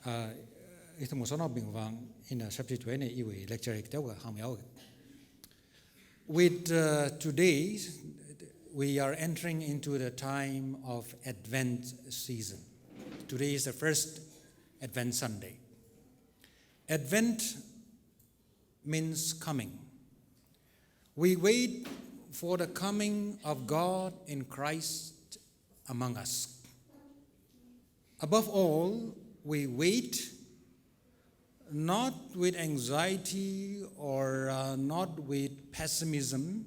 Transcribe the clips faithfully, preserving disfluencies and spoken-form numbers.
Uh, ithum ngasotnaobing vang ina substitute ne iwui lecture hi teokha hāngmihaoki. With uh, today, we are entering into the time of Advent season. Today is the first Advent Sunday. Advent means coming. We wait for the coming of God in Christ among us. Above all, we wait not with anxiety or uh, not with pessimism,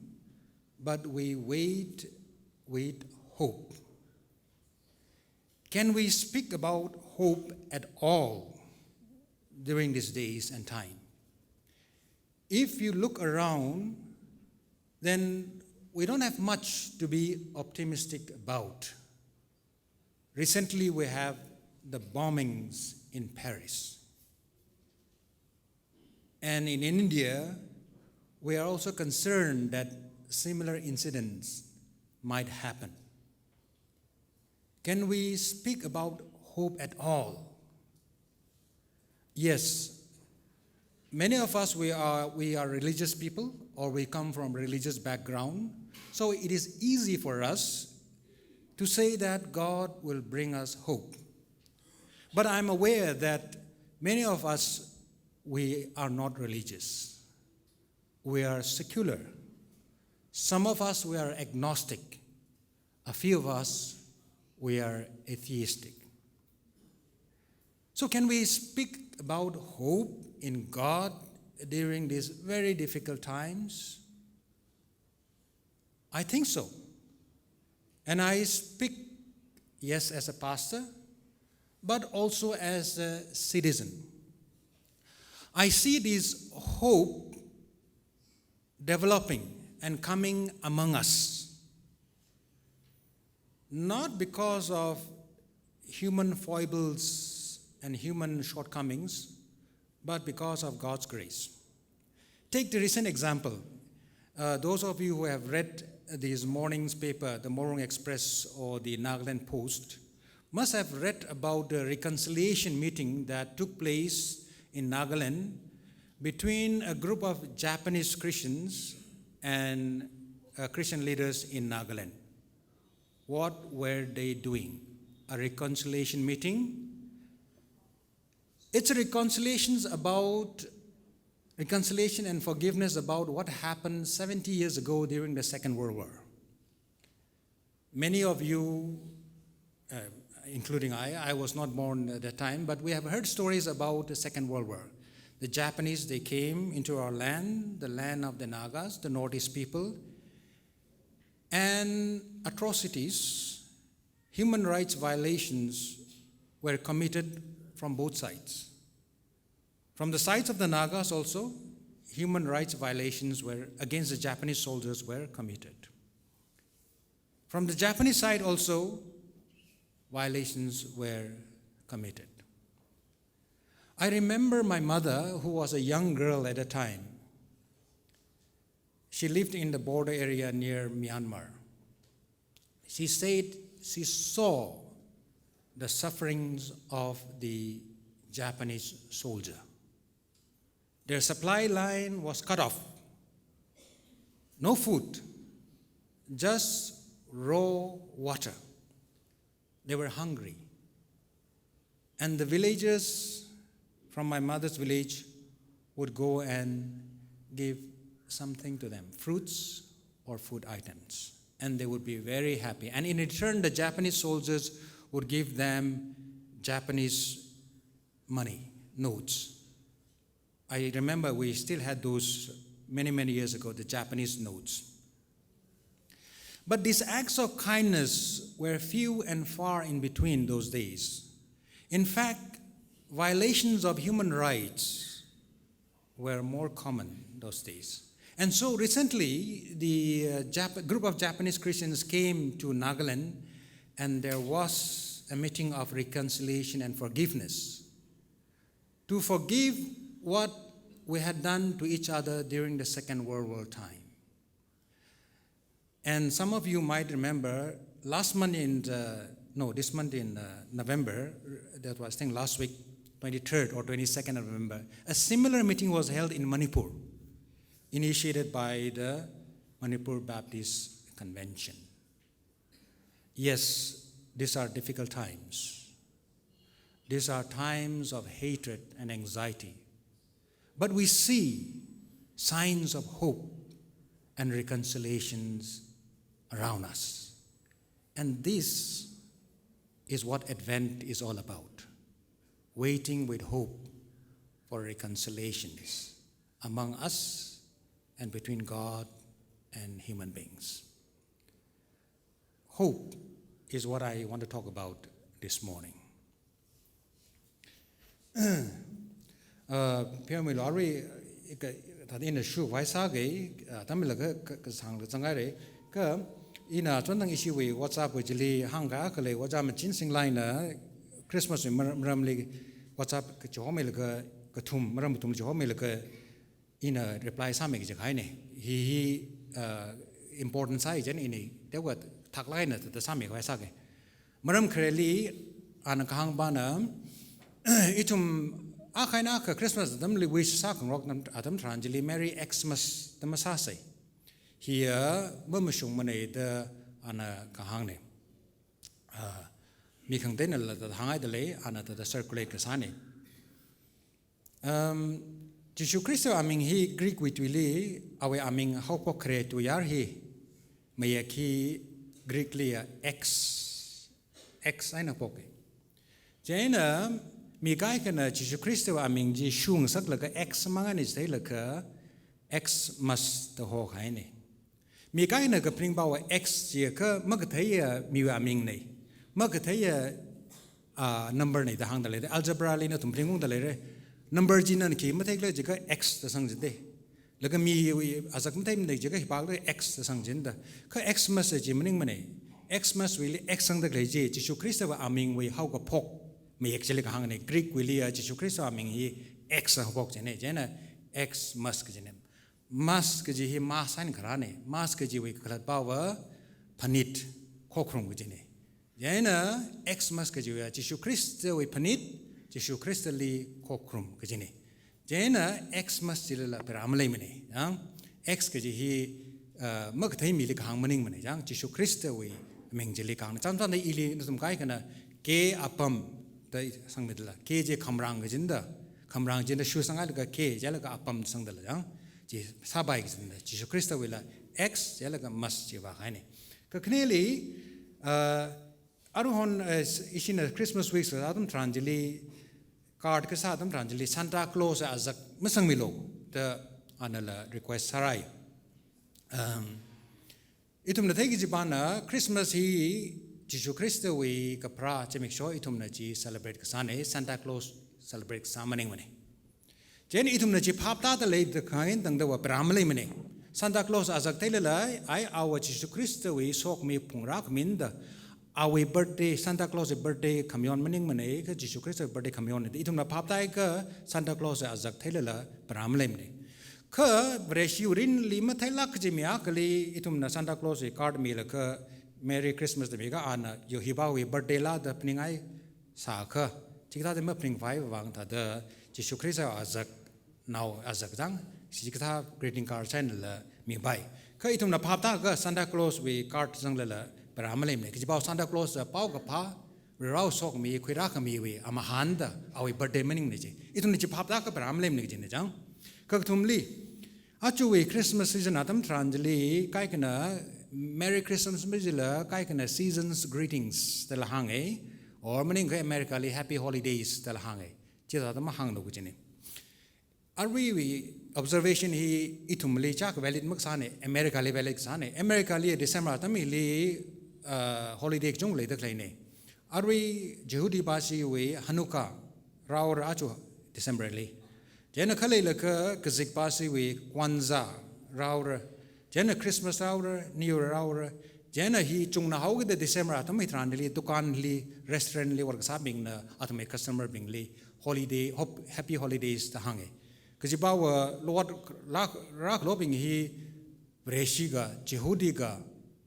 but we wait with hope. Can we speak about hope at all during these days and time? If you look around, then we don't have much to be optimistic about. Recently, we have the bombings in Paris. And in India, we are also concerned that similar incidents might happen. Can we speak about hope at all? Yes, many of us, we are, we are religious people, or we come from religious background. So it is easy for us to say that God will bring us hope. But I'm aware that many of us, we are not religious. We are secular. Some of us, we are agnostic. A few of us, we are atheistic. So can we speak about hope in God during these very difficult times? I think so. And I speak, yes, as a pastor, but also as a citizen. I see this hope developing and coming among us, not because of human foibles and human shortcomings, but because of God's grace. Take the recent example. Uh, those of you who have read this morning's paper, the Morung Express or the Nagaland Post, must have read about the reconciliation meeting that took place in Nagaland between a group of Japanese Christians and uh, Christian leaders in Nagaland. What were they doing? A reconciliation meeting? It's a reconciliations about reconciliation and forgiveness about what happened seventy years ago during the Second World War. Many of you, uh, including I, I was not born at that time, but we have heard stories about the Second World War. The Japanese, they came into our land, the land of the Nagas, the Northeast people, and atrocities, human rights violations were committed from both sides. From the sides of the Nagas also, human rights violations were against the Japanese soldiers were committed. From the Japanese side also, violations were committed. I remember my mother, who was a young girl at the time. She lived in the border area near Myanmar. She said she saw the sufferings of the Japanese soldier. Their supply line was cut off. No food, just raw water. They were hungry. And the villagers from my mother's village would go and give something to them, fruits or food items. And they would be very happy. And in return, the Japanese soldiers would give them Japanese money, notes. I remember we still had those many, many years ago, the Japanese notes. But these acts of kindness were few and far in between those days. In fact, violations of human rights were more common those days. And so recently, the uh, Jap- group of Japanese Christians came to Nagaland, and there was a meeting of reconciliation and forgiveness to forgive what we had done to each other during the Second World War time. And some of you might remember last month in, uh, no, this month in uh, November, that was, I think, last week, twenty-third or twenty-second of November, a similar meeting was held in Manipur, initiated by the Manipur Baptist Convention. Yes, these are difficult times. These are times of hatred and anxiety. But we see signs of hope and reconciliations around us. And this is what Advent is all about, waiting with hope for reconciliations among us and between God and human beings. Hope is what I want to talk about this morning. Uh, pheomilo arui, ka, thāda ina shuivai sāga, uh, tamila ka, ka, kasāngla zanghaira, ka, ina chondang ishiwui WhatsApp wui chili hāngkakhalei, Ojā Machin Singlaina Christmas wui mar-, maramli WhatsApp kachihomilaga, kathum, maram kathum chihomilaka, ina reply sāmi kaji kahaina. Hi, hi, uh, important sāi chieina ini, teokha thaklaina thāda sāmi khavai sāga. Maram khareli ana kahāng pāna, ithum akha eina akha Christmas atamli wish sākhangarok atam, atam tharan chili Merry Xmas da masāsei. Hiya mamashungmanei da ana kahāngna. Ah, mi khangateinala thāda hānghaida lei, ana thāda circulate kasāna. Um, Jishu Khristawui aming hi Greek wui tuili, awui aming haophok khare tuiyār hi, mayek hi Greek liya X, X eina haophoka. Chieina mi kaikhana Jishu Khristawui aming chi shungasaklaga X mang eina chitheilaga Xmas da hokahaina. Mi kaikhana kaphaning pāva X chiakha makatheiya miwui amingna. Makatheiya, ah, number na da hāngda lei. Algebra li nathum phaningungda leira. Number china khi matheikhala jiakha X da sangchingda. Laga miwui azak matheimana jiakha hipākhala X da sangchingda. Kha Xmas chi maningmana. Xmas wuili X sangda khalei chi, Jishu Khristawui amingwui haokaphok mayek chili kahāngna. Greek wuiliya Jishu Khristawui aming hi X haophok chieina. Chieina Xmas kajina. Mas kaji hi Mass eina kharāna. Mass kajiwui kakhalat pāva phanit, khokharum kajina. Chieina Xmas kajiwui Jishu Khristawui phanit, Jishu Khristali khokharum kajina. Chieina Xmas chilila pharā maleimana. Yang X kaji hi, uh, makathei mili kahāng maningmana. Yang Jishu Khristawui ming chili kahāngna. Chānchānda ili nathum kaikhana K apam da sangmidala. K chi khamrang kajina da. Khamrang china shu sanghailaga K, chilaga apam sangdala yang. Chi sāpai kajina da. Jishu Khristawuila X, chilaga Mas chi vākahaina. Kakhaneli, uh, aruihon, uh, ishina Christmas week sā atam tharan chili, card kasā atam tharan chili, Santa Claus azak masangmilu da anala request sārai. Um, Ithumna theiki kaji pāna Christmas hi Jishu Khristawui kapharā zimiksho ithumna chi celebrate kasāna, Santa Claus celebrate kasā maningmana. Chieina ithumna chi phaptāda leida khain tangda va pharā maleimana. Santa Claus azak theilala, ai awa Jishu Khristawui sokhami phungrā khamin da, awui birthday, Santa Claus wui birthday khamayon maningmana, kha Jishu Khristawui birthday khamayonna. Ithumna phaptāhaiakha Santa Claus azak theilala pharā maleimana. Kha Vareshi mirinli matheilāk kaji mi akhali ithumna Santa Claus wui card milaga Merry Christmas da miakha ana yo hi iwui birthday la da phaninghai sākha, chikathāda maphaningkhavai vang thāda Jishu Khrista azak, nao azak chang, chikathā greeting card chi einala mipai. Kha ithumna phaptāhaiakha Santa Claus wui card zanglala pharā maleimana. Kaji pao Santa Claus pao kaphā, Varewui sokhami, khuirākhamiwui amahān da, awui birthday maningmana chi. Ithumna chi phaptāhaiakha pharā maleimana kajina chang. Kakathumli, aruiwui Christmas season atam tharan chili, kaikhana Merry Christmas majila, kaikhana Seasons Greetings dala hānga, or maningakha America li Happy Holidays dala hānga. Chithāda mahānglu kajina. Aruiwui observation hi ithumli chak valid makasāna, America li valid kasāna. America li December atam hili, uh, holiday kachungkha leida khaleina. Arui Jihudi pāshiwui Hanukkah rāra aja December li. Chieina khaleilaga Kazik pāshiwui Kwanzaa rāra. Chieina Christmas rāra, New Year rāra. Chieina hi chungna haokida December atam hitharanli dukan li, restaurant li work kasābingna athumwui customer bingli holiday, hop-, happy holidays da hānga. Kaji pao va lot rā, rākhalobing hi Vareshiga, Jihudiga,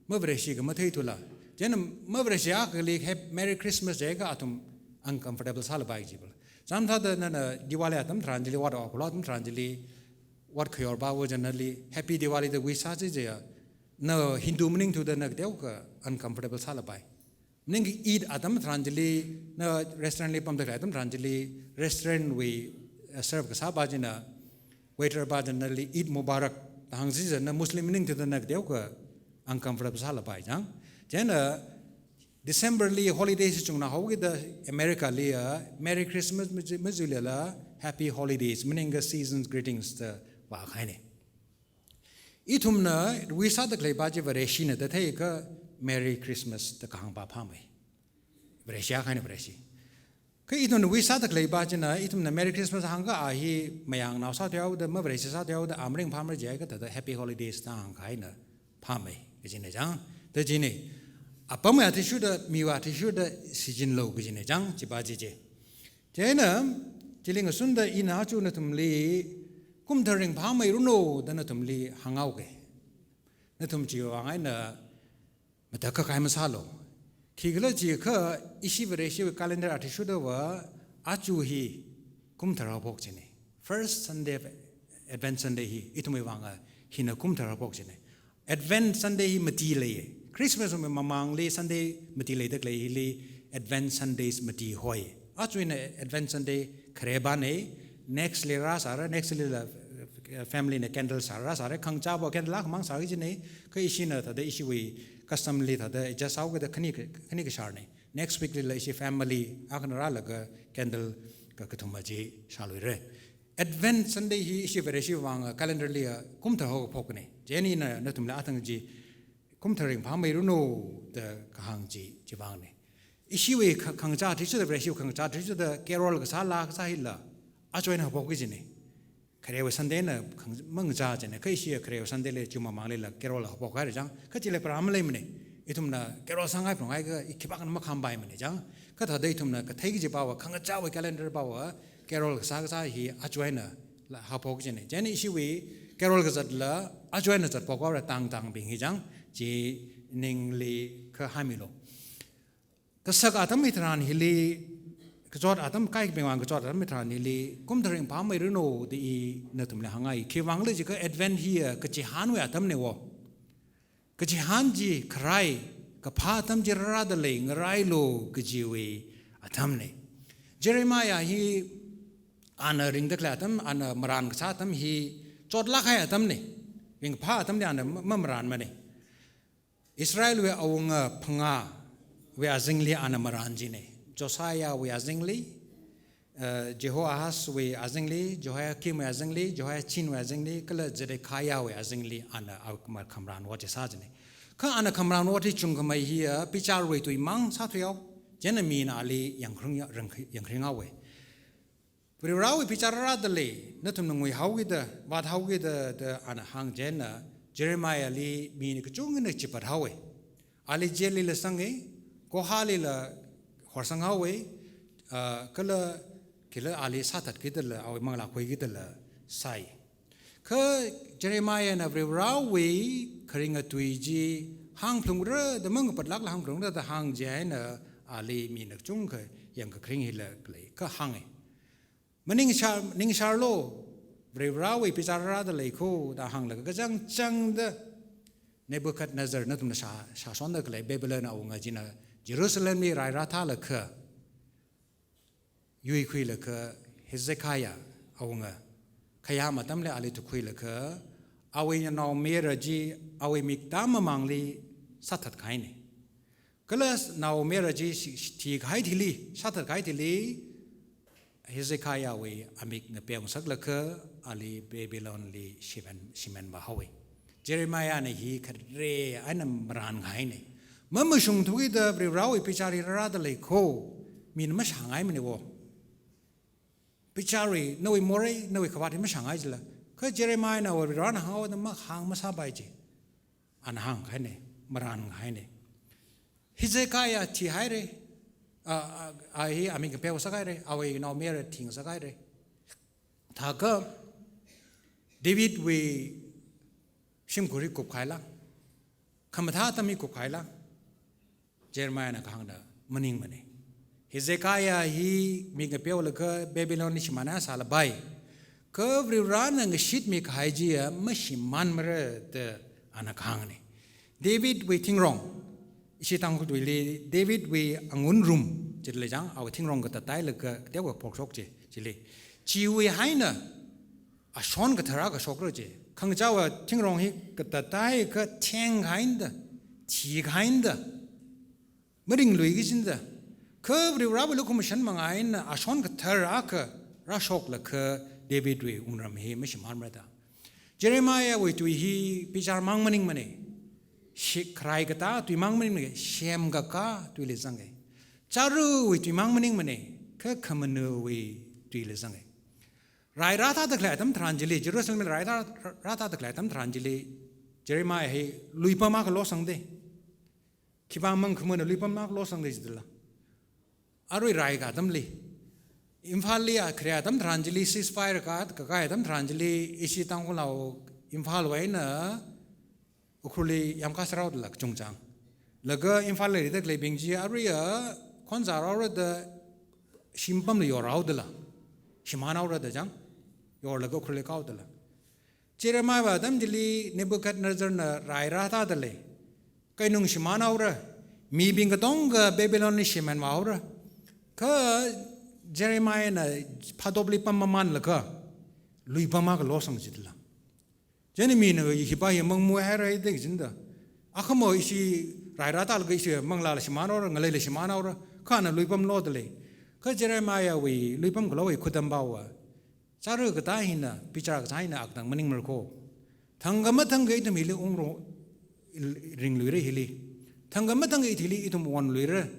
maVareshiga matheithula. Chieina maVareshi akhali hap-, Merry Christmas jiakha athum uncomfortable sālapai jibala. Chānjam thāda nana Diwali atam tharan chili, ot okhuila atam tharan chili, ot khayor pava china nali Happy Diwali da wish sāsi jiakha, na Hindu maningthuda na kateokha uncomfortable sālapai. Maningakha Eid atam tharan chili, na restaurant li pamda khalei atam tharan chili, restaurant wui, eh, serve kasāpa china, waiter pa china nali Eid Mubarak da hāngsi jiakha, na Muslim maningthuda na kateokha uncomfortable sālapai chang. Chieina December li holidays chungna haokida America li ya, Merry Christmas maji-, majileila, Happy Holidays, maningakha Seasons Greetings da vākahaina. Ithumna wish sāda khaleipa chi Vareshina da theiakha Merry Christmas da kahāngpa phāmei. Vareshi akha eina Vareshi. Kha ithumna wish sāda khaleipa china, ithumna Merry Christmas hāngakha a hi mayangnao sāthuihaoda, ma Vareshi sāthuihaoda, a maringphāmara jiakha thāda Happy Holidays da hāngkahai eina phāmei kajina chang. Da china, apamwui athishurda, miwui athishurda shichinlu kajina chang, chipa chi chi. Chieina, chili ngashunda ina aja nathumli, kumthar ringphāmeiranu da nathumli hānghaoga. Nathum chiwui vang eina mathākhakhai masālu. Khikhala jiakha ishi Vareshiwui calendar athishurdava aja hi kumthar haophok china. First Sunday of Advent Sunday hi ithumwui vanga hina kumthar haophok china. Advent Sunday hi mati leiya. Christmas wui mamangli Sunday mati leida khalei hili Advent Sundays mati hoi. Aja eina Advent Sunday kharepana, next li rāsāra, next lila, eh, family na candle sārāsāra, khangachāva candle akhamang sāki kajina, kha ishina thāda ishiwui custom li thāda adjust sāhaokida khani, khani kashārna. Next week lila ishi family akhana rālaga candle ka, kathuma chi shāluira. Advent Sunday hi ishi Vareshi vang calendar li ya kumthar haophokna. Chieina nathumli athang chi kumthar ringphāmeiranu da kahāng chi, chivangna. Ishiwui kha-, khangachā athishurda, Vareshiwui khangachā athishurda carol kasā laa kasā hila aja eina haophoki kajina. Kharewui Sunday na khang-, mangachā china, kha ishi kharewui Sunday li chi mamanglila carol haophokhaira chang, kha chili para maleimana. Ithumna carol sāngai phungai kha i khipākhana makhampaimana chang. Kha thāda ithumna kathei kajipava, khangachāwui calendar pava, carol kasā kasā hi aja eina la haophok kajina. Chieina ishiwui carol kazatla aja eina zatphok haora tangtangbing hi chang, chi ningli kha haimilu. Kasak atam hitharan hili, kachot atam, kaikhaping vang kachot atam hitharan hili, kumthar ringphāmeiranu da i nathumli hāngngai. Khiwuivang khala jiakha Advent hi ya kachihānwui atamna wo. Kachihān chi kharai, kaphā atam chi rārāda lei, ngarailu kajiwui atamna. Jeremiah hi ana ringda khalei atam, ana marān kasā atam hi chotlāk kahai atamna. Ringkaphā atamli ana ma-, mamarānmana. Israelwui awunga phangāwui azingli ana marān china. Josiahwui azingli, eh, Jehoahazwui azingli, Jehoiakimwui azingli, Jehoiachinwui azingli, kala Zedekiahwui azingli ana a-, ma-, khamarān ot chi sā china. Kha ana khamarān ot hi chungkhamei hiya bicharwui tuimang sāthuihao. Chieina mina ali yangkharing ya-, rang-, yangkharinghaowa. Varivarāwui bichar rārāda lei, nathumna nguihaokida, vāthaokida da ana hāng chieina, Jeremiahli mi kachungkhana chipathaowa. Ali jail lila sanga, gohalila horsanghaowa, ah, kala khila ali sāthatkidala, awui manglā khuikidala sāi. Kha Jeremiahna Varivarāwui kharinga tui chi hāngphalungra da mangkapatlākla hāngphalungra da hāng chieina ali mi kachungkha yangkakharing hila khalei kha hānga. Maningshar, ningsharlu, Varivarāwui bichar rārāda lei kho da hānglaga kachangchangda Nebuchadnezzar nathumna shā, shāshonda khalei Babylon awunga china Jerusalemli rai rāthālaga, yuikhuilaga Hezekiah awunga khayām atamli ali thuikhuilaga, awui naomayara chi awui mik tāmamangli sāthatkahaina. Kala naomayara chi shi-, shi-, thikahai thili, sāthatkahai thili, Hezekiahwui amik ngapeongasaklaga ali Babylonli shimen, shimenvāhaowa. Jeremiahna hi khare eina marānkahaina. Mamashungthukida Varivarāwui bichar hi rārāda lei kho, mina mashāngaimana wo. Bichar hi, nawui morei, nawui khavāt hi mashāngai jila. Kha Jeremiahna Varivarāna hānghaoda mahāng masāpai chi. Ana hāngkahaina, marānkahaina. Hezekiah thihaira, a, a, a hi amik ngapeosakhaira, awui naomayara thingasakhaira. Thākha Davidwui shimkhur hi kupkahaila, khamathā atam hi kupkahaila, Jeremiahna kahāngda maningmana. Hezekiah hi mik ngapeolaga Babylon li shimānhai sālapai. Kha Varivarana ngashitmi kahai chiya mashimānmara da ana kahāngna. Davidwui thingrong, ishi Tangkhul tuili Davidwui angun rum jida lei chang, awui thingrong katatailaga teokha phokshok chi, chili. Chiwui eina ashon kathara kashokra chi. Khangachāva thingrong hi katatai katheng kahaina da, thi kahaina da, maringlui kachinda. Kha Varivarawui lukhamashan manga eina ashon kathara akha rāshoklaga Davidwui wungram hi mashimānmara da. Jeremiahwui tui hi bichar mang maningmana. Shi-, kharai katā tui mang maningmana, shemkakā tuili zanga. Chārawui tui mang maningmana, kha khamanuwui tuili zanga. Rai rātā da khalei atam tharan chili, Jerusalem rai rā-, rātā da khalei atam tharan chili, Jeremiah hi luipam akha losangda. Khipāmang khamana luipam akha losangda jidala. Arui rai ka atamli, Imphalli a khare atam tharan chili, ceasefire ka, kakahai atam tharan chili, ishi Tangkhulnao Imphalwui eina Ukhrulli yamkasā rao dala kachungchang. Laga Imphalli leida khaleibing chi aruiya khonzā raora da shimpamli yorrao dala. Shimānhaora da chang. Yorlaga Ukhrulli kao dala. Jeremiahwui atam chili Nebuchadnezzarna rai rātā da lei. Keinung shimānhaora. Mibing katonga Babylonli shimānvāhaora. Kha Jeremiahna phatopli pam mamānlaga luipam akha losang jidala. Chieina mina hipa hi mangmu haira da kachinda. Akhama ishi rai rātālaga ishi manglāla shimānhaora, ngaleila shimānhaora, kha ana luipam loda lei. Kha Jeremiahwui luipam khalowui khutam pava, chāra katā hina, bichar katā hina akatang maningmara ko. Thangkha mathangkha ithum hili ungro, ringluira hili. Thangkha mathangkha ithili ithum onluira.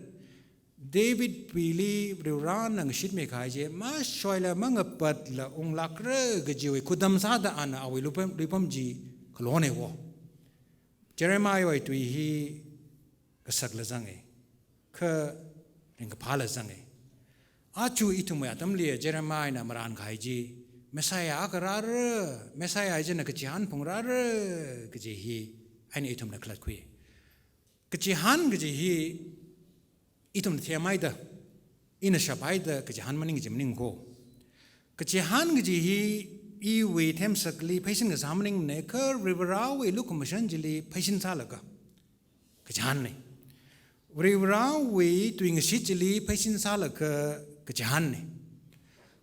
Davidwuili Varivarana ngashitmi kahai chi mashoila mangapatla unglākra kajiwui khutam sāda ana awui luipam, luipam chi khalona wo. Jeremiahwui tui hi kasakla zanga, kha ringkaphāla zanga. Aja ithumwui atamli Jeremiahna marān kahai chi, Messiah akha rāra, Messiah china kachihān phungrāra kaji hi eina ithumna khalatkhui. Kachihān kaji hi ithum themhaida, ina shaphaida kachihān maning kaji maning ko. Kachihān kaji hi iwui themsakli pheisin kasā maningmana, kha Varivarawui lukhamashan chili pheisin sālaga kachihānna. Varivarawui tuingashit chili pheisin sālaga kachihānna.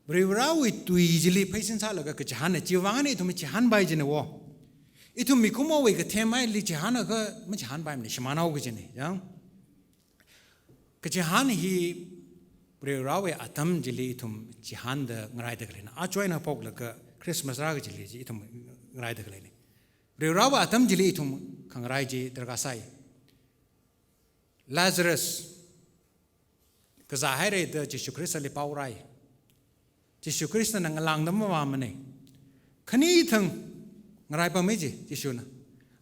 Varivarawui tui chili pheisin sālaga kachihānna. Chiwuivang eina ithum chihānpai jina wo. Ithum mikumowui kathemhaili chihānakha machihānpaimana, shimānhao kajina. Yang, kachihān hi Varivarawui atam chili ithum chihānda ngaraida khaleina. Aja eina phoklaga Christmas rā kachili chi ithum ngaraida khaleina. Varivarawui atam chili ithum khangarai chi darkar sai. Lazarus kazā haira da Jishu Khristali pao rāi. Jishu Khristana ngalāngda mavāmana. Khani thang ngaraipammi ji Jishuna.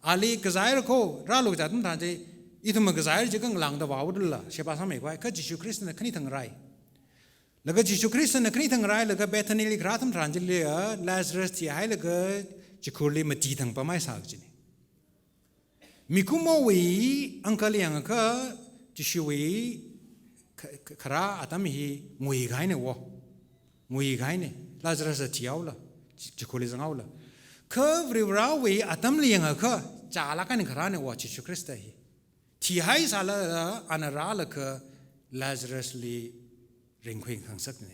Ali kazāhaira ko, rālu kaja atam tharan chi, ithum kazāhaira jiakha ngalāngda vāhaodala, sheba sāmeikhavai, kha Jishu Khristana khani thang rai. Laga Jishu Khristana khani thang railaga Bethanyli kharā atam tharan chili, ah, Lazarus thihailaga chikhurli mati thang pamhaisā kajina. Mikumowui ankhali yangakha Jishuwui kha-, kha-, kharā atam hi nguikahaina wo. Nguikahaina. Lazarus thihaola, chi-, chikhurli zanghaola. Kha Varivarawui atamli yangakha chālāk eina kharāna wo Jishu Khrista hi. Thihaisālala ana rālaga Lazarusli ringkhui khangasakna.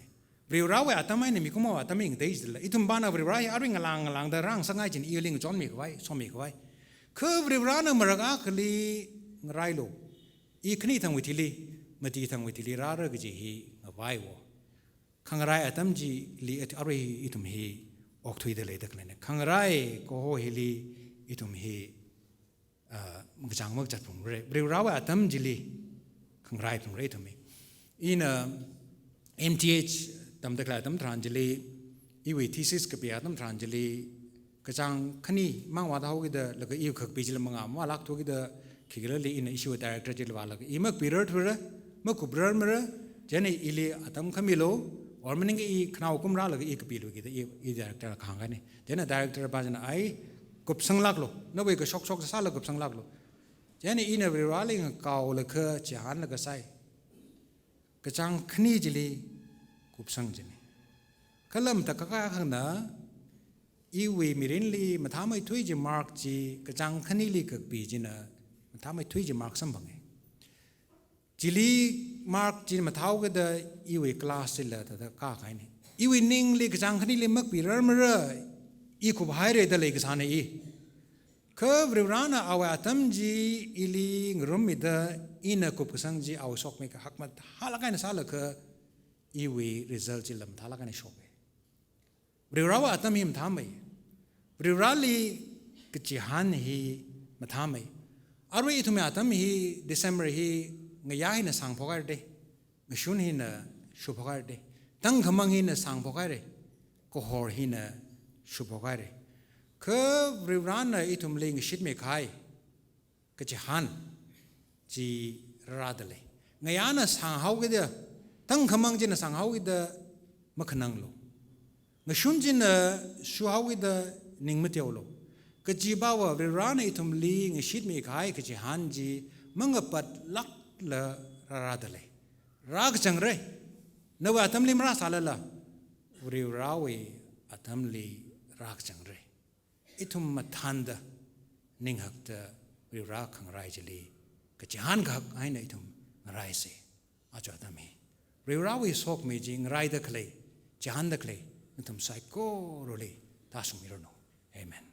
Varivarawui atam eina mikumowui atam hi ngatei jidala. Ithum pana Varivara hi arui ngalāng ngalāngda rāngasakngai jin, ili ngachonmikhavai, sommikhavai. Kha Varivarana marākha akhali ngarailu. I khani thangwui thili, mati thangwui thili rāra kaji hi ngavai wo. Khangarai atam chili at-, arui ithum hi okthuida leida khaleina. Khangarai kaho hili ithum hi ah, makachang makachat phungra. Varivarawui atam chili khangarai phungra ithum hi. Ina M T H tamda khalei atam tharan chili, iwui thesis kapi atam tharan chili, kachāng khani mang vāda haokida, laga iwui khakapi chili mangā mavālāk thukida, khikhalali ina ishiwui director chili vālaga, i makapirar thura, makuprarmara, chieina ili atam khamilu, or maningakha i khanao kum rālaga i kapilu kida, i, i director kahāng kahaina. Chieina director pa china ai, kupsanglāklu, nawui kashokshok sālaga kupsanglāklu. Chieina ina Varivarali ngakaolaga chihānlaga sai. kachāng khani chili kupsang china. Kala matakhak akhana, iwui mirinli mathāmeithui chi mark chi kachāng khanili kakpi china mathāmeithui chi mark samphanga. Chili mark chi mathāhaokida iwui class chila thāda kākahaina. Iwui ningli kachāng khanili makpirarmara, i kuphaira da leikasāna i. Kha Varivarana awui atam chi ili ngarummida ina kupkasang chi awui sokhami kahak mathālāk eina sālaga iwui result chila mathālāk eina shoka. Varivarawui atam hi mathāmei. Varivarali kachihān hi mathāmei. Arui ithumwui atam hi December hi ngayā hina sāngphokhaira da. Ngashun hina shuphokhaira da. Tangkhamang hina sāngphokhaira. Kahor hina shuphokhaira. Kha Varivarana ithumli ngashitmi kahai kachihān chi rārada lei. Ngayāna sānghaokida, tangkhamang china sānghaokida makhananglu. Ngashun china shuhaokida ning mateolu. Kajiva Varivarana ithumli ngashitmi kahai kachihān chi mangapatlākla rārada lei. Rākachangra. Nawui atamli marāsālala, Varivarawui atamli rākachangra. Ithum mathānda, ninghakta Varivara khangarai chili kachihān kahak eina ithum ngaraisa. Aja atam hi Varivarawui sokhami chi ngaraida khalei, chihānda khalei nathum saikorali tāshungmiranu. Amen.